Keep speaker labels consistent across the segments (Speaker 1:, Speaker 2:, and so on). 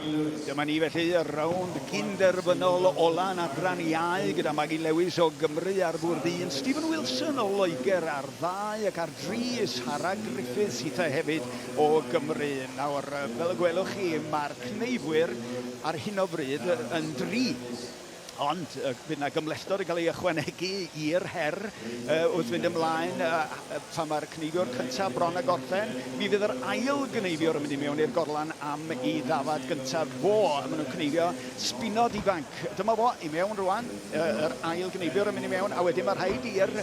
Speaker 1: Dyma ni felly, y rownd gynderfynol ola yn adran iau gyda Maggie Lewis o Gymru ar fwrdd un, Stephen Wilson o Loegr ar ddau ac ar dri, Sara Griffiths hitha hefyd o Gymru. Nawr, fel y gwelwch chi, mae'r cneifwyr ar hyn o bryd yn dri. Ond bydd 'na gymhlethdod yn cael ei ychwanegu i'r her wrth fynd ymlaen pan mae'r cneifiwr cyntaf bron â gorffen. Mi fydd yr ail gneifiwr yn mynd i mewn i'r gorlan am ei ddafad gyntaf fo. Maen nhw'n cneifio sbinod ifanc. Dyma fo i mewn rwan, yr ail gneifiwr yn mynd i mewn, a wedyn mae rhaid i'r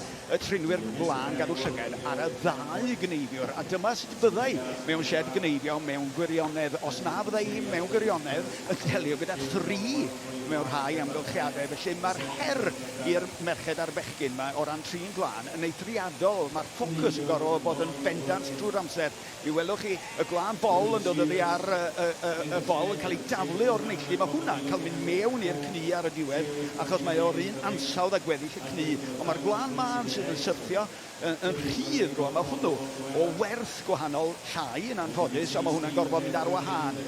Speaker 1: trinwyr gwlân gadw llygad ar y ddau gneifiwr. A dyma sut byddai mewn sied gneifio mewn gwirionedd, os na fyddai hi mewn gwirionedd yn delio gyda thri mewn rhai amgylchiadau. Felly mae'r her i'r merched a'r bechgyn 'ma o ran trin gwlân yn eithriadol. Mae'r ffocws yn gorfod bod yn bendant trwy'r amser. Mi welwch chi y gwlân bol yn dod oddi ar y, y, y, y bol yn cael ei daflu o'r neilltu. Mae hwnna'n cael mynd mewn i'r cnu ar y diwedd achos mae o'r un ansawdd â gweddill y cnu. Ond mae'r gwlân mân sydd yn syrthio yn, yn rhydd rwan, mae hwnnw o werth gwahanol llai yn anffodus, a mae hwnna'n gorfod mynd ar wahân.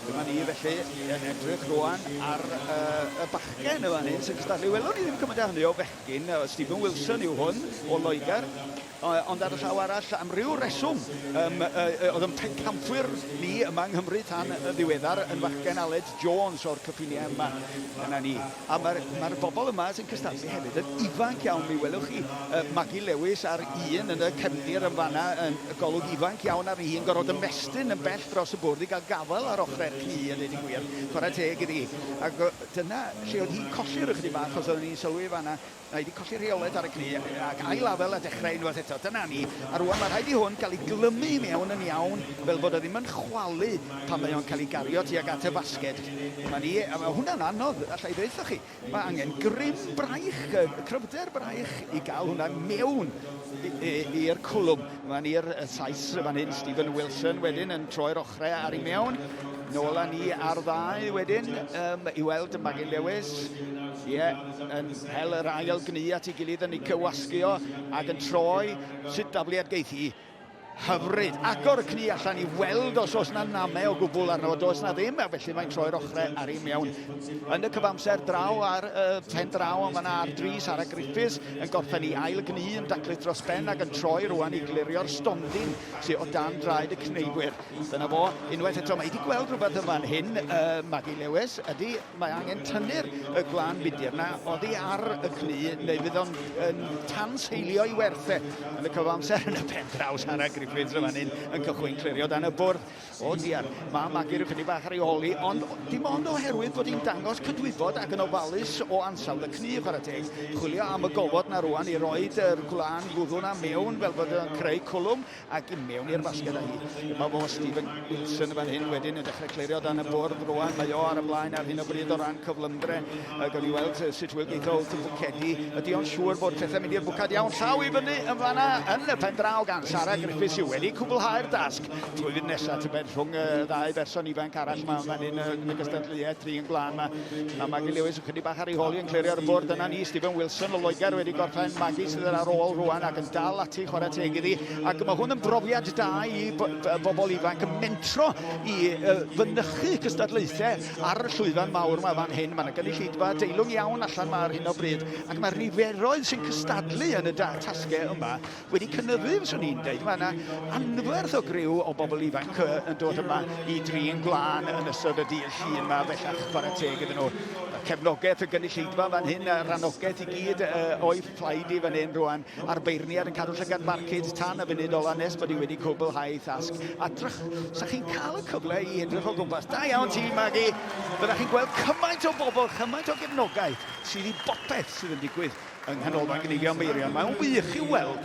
Speaker 1: Dyma ni felly yn edrych rwan ar y bachgen yn fan hyn sy'n cystadlu. Welwn ni ddim cymaint â hynny o fechgyn. Stephen Wilson yw hwn o Loegr. Ond ar y llaw arall, am ryw reswm, um, oedd yn pencampwyr ni yma yng Nghymru tan yn ddiweddar yn fachgen Aled Jones o'r cyffiniau yma. Yna ni. A mae'r mae bobl yma sy'n cystadlu hefyd yn ifanc iawn. Mi welwch chi Maggie Lewis ar un yn y cefndir yn fanna, yn golwg ifanc iawn arni hi, yn gorfod ymestyn yn bell dros y bwrdd i gael gafael ar ochrau'r ci, a deud y gwir. Chwarae teg iddi. Ac dyna lle oedd hi'n colli rhyw chydig bach, os oeddwn i'n sylwi fanna. Mae hi 'di colli rheolaeth ar y cnu, ac ail afael a dechrau unwaith eto. Dyna ni. A rwan mae rhaid i hwn gael ei glymu i mewn yn iawn, fel bod o ddim yn chwalu pan mae o'n cael ei gario tuag at y fasged. Dyma ni. A mae hwnna'n anodd, alla i ddeutha chi. Mae angen grym braich, cryfder braich i gael hwnna mewn i'r cwlwm. Dyma ni'r Sais fan hyn, Stephen Wilson wedyn yn troi'r ochrau ar i mewn. Nôl â ni ar ddau wedyn um, i weld Maggie Lewis. Ie, yeah, yn hel yr ail gnu at ei gilydd yn ei cywasgu o ac yn troi sut dafliad geith hi. Hyfryd. Agor y cnu allan i weld os oes 'na namau o gwbl arno fo. Does 'na ddim, a felly mae'n troi'r ochrau ar ei mewn. Yn y cyfamser, draw ar y pen draw, ond fan'na ar dri, Sara Griffiths yn gorffen ei ail gnu yn daclus dros ben ac yn troi rwan i glirio'r stondin sy o dan draed y cneifwyr. Dyna fo, unwaith eto, mae hi wedi gweld rhywbeth yn fan hyn, Maggie Lewis, ydy, Mae angen tynnu'r y gwlân budr 'na oddi ar y cnu neu fydd o'n yn tanseilio i werth e. Yn y cyfamser yn y pen draw Sara Griffiths yn fan hyn yn cychwyn clirio dan y bwrdd. O diar, mae Maggie rhyw chydig bach ar ei hôl hi, ond dim ond oherwydd bod hi'n dangos cydwybod ac yn ofalus o ansawdd y cnu, chwarae teg. Chwilio am y gofod 'na rwan i roid yr gwlân gwddw 'na mewn fel bod o'n creu cwlwm. Ac i mewn i'r basged â hi. Dyma fo Stephen Wilson yn fan hyn wedyn yn dechrau clirio dan y bwrdd rwan. Mae o ar y blaen ar hyn o bryd o ran cyflymdre. Gawn ni weld sut wil geith o wrth y bwcedi. Ydy o'n siŵr bod pethau'n mynd i'r bwcad iawn? Llaw i fyny yn fanna yn y pen draw gan Sara Griffiths sydd wedi cwblhau'r dasg. Flwyddyn nesaf tybed rhwng y ddau berson ifanc arall yma fan hyn yn y gystadleuaeth trin gwlân yma. Mae Maggie Lewis ychydig bach ar ei hôl hi yn clirio'r bwrdd. Dyna ni, Stephen Wilson o Loegr wedi gorffen. Maggie sydd ar ôl rwan ac yn dal ati chwarae teg iddi. Ac mae hwn yn brofiad da i bobl ifanc yn mentro i fynychu cystadlaethau ar y llwyfan mawr yma fan hyn. Mae yna gynulleidfa deilwng iawn allan yma ar hyn o bryd. Ac mae'r niferoedd sy'n cystadlu yn y tasgau yma wedi cynyddu, fyswn i'n deud. Mae yna anferth o griw o bobl ifanc yn dod yma i drin gwlân yn ystod y dydd Llun yma, bellach chwarae teg iddyn nhw. Cefnogaeth y gynulleidfa fan hyn, yr anogaeth i gyd o'i phlaid i fan hyn rwan, a'r beirniad yn cadw llygad barcud tan y funud ola nes bod hi wedi cwblhau ei thasg. A drych, sa chi'n cael y cyfle i edrych o gwmpas. Da iawn ti, Maggie! Byddech chi'n gweld cymaint o bobl, chymaint o gefnogaeth sydd i bopeth sydd yn digwydd yng Nghanolfan Gneifio Meirion. Mae'n wych i'w weld.